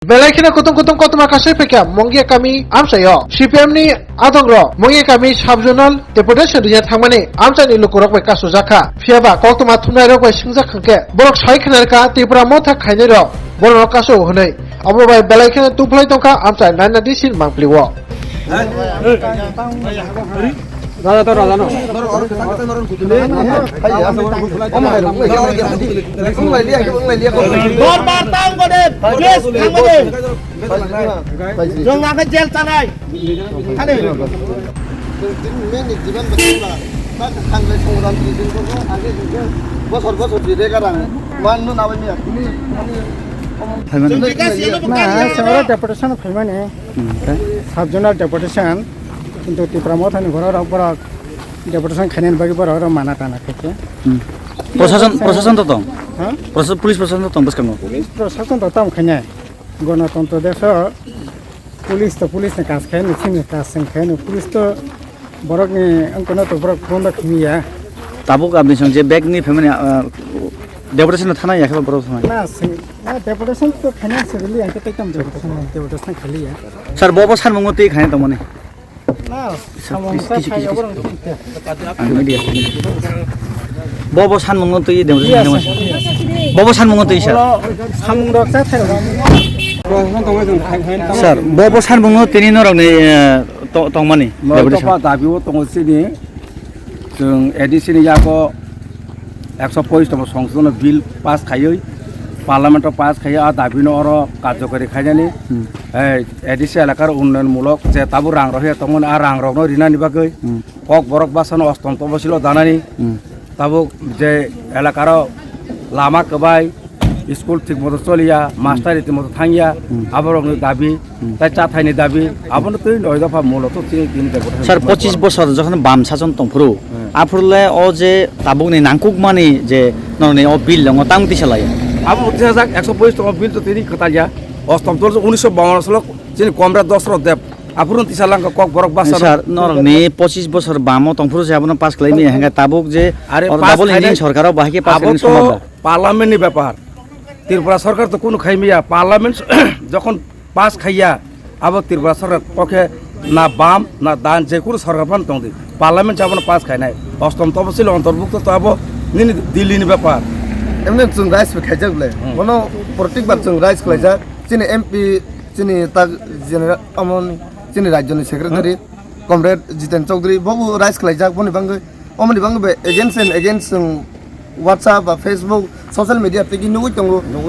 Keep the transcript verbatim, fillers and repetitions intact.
Belai kheno kutung kutung koktwma kasui phaikha Mongia kami amchaio. C P M ni adongrok Mongia kami sub-zonal deputation rwna thangmani amchaini lukurok bai kasujakha. Phiyaba koktwma thumnairok bai swngjak hwnkhe borok sai khna rwkha Tipra Motha khainairok borokno kasu hwnwi. Omo bai belai kheno tubulai tongkha amchai naina D C ni mangpili-o. Raja to raja no. Dorbar tang gode, please, tang gode. Jong nang jail tanai. Thane. Bosor bosor di rega rang. Man no nabai miya. Jong bikas yelo bukan. Na, sengora deputation phaimani. Hmm, okay. Sub-zonal deputation. Kintu Tipra Mothani borok rok borok deputation khainani bagwi borok rok mana tana khaikhe. Hmm. Prosason, prosason to tong? Ha? Prosa-, police prosason to tong bwskango? Police prosason to tamo khainai. Gonotontro deso police to police ni kaj khainai, chini kaj chwng khainai. Police to borok ni wngkano to borok bondo khimiya. Tabuk abni song je bag ni family, ah, deputation no thana ya khe borok thana. Na, sing, na deputation to khainai civilian khe tei tam deputation, deputation khailiya. Sir, bo bo sanmungo tei khainai tongmani. Na, samung kisa, kisa, kisa, kisa. Ang media. Bo bo sanmungo twi de. Yes, sir. Bo bo sanmungo twi sir. Samung rok cha thai. Sir, bo bo sanmungo tini norok ni, eh, to-, tongmani. Deputation. Dabi o tongo sini. Chwng A D C ni yago ekso pochis tongmo songsodhon bill pass khaiwi, parliament o pass khaiwi, a dabi no oro karjokari khainani, hmm, eh, A D C elakar unnayon mulok je tabuk rang rok ya tongmani, a rang rok no rinani bagwi, hmm, kok borok bwsano ostom topsil o danani, hmm, tabuk je elakar o lama kwbai, school thik moto choliya, master riti moto thangya, hmm, aborokni dabi, hmm, tai chathaini dabi, abono twi noi dopha mulo to tini tini dopha. Sir, pochis bosor jokhon bam sason tongphuru, hmm, aphurle o je tabukni nangkukmani je norokni o bill tongo, tamo tisa lai? Abo tisa jak, ekso pochis tongo bill to tini kwtalya, ostom tol unisho bawan salo chini Comrade Dosrot Deb, aphuru tisa langka kok borok basa. Sir, norokni pochis bosor bamo tongphuru se abono pass khlai maya hingkha tabuk je are oro pass double engine khainai, sorkaro bahai khe pass abo khlaini to somada. Parliament ni bepar. Tripura sarkar to kunu khai maya, parliament jokhon pass khaiya, abo Tripura sarkar kokhe na bam, na dan, je kunu sarkar phan tong di. Parliament abono pass khainai. Ostom topsil ontorbukto to abo nini Delhi ni bepar. Emne chwng rise khaijak le. Hmm. Bono protikbar chwng rise khlaijak. Chini M P, chini tak general, amon, chini rajyoni secretary, hmm, Comrade Jiten Chaudhary, bobo rise khlaijak, boni bagwi, omoni bagwi be against and against chwng WhatsApp ba Facebook, social media tigi nugwi tongo. Nugwi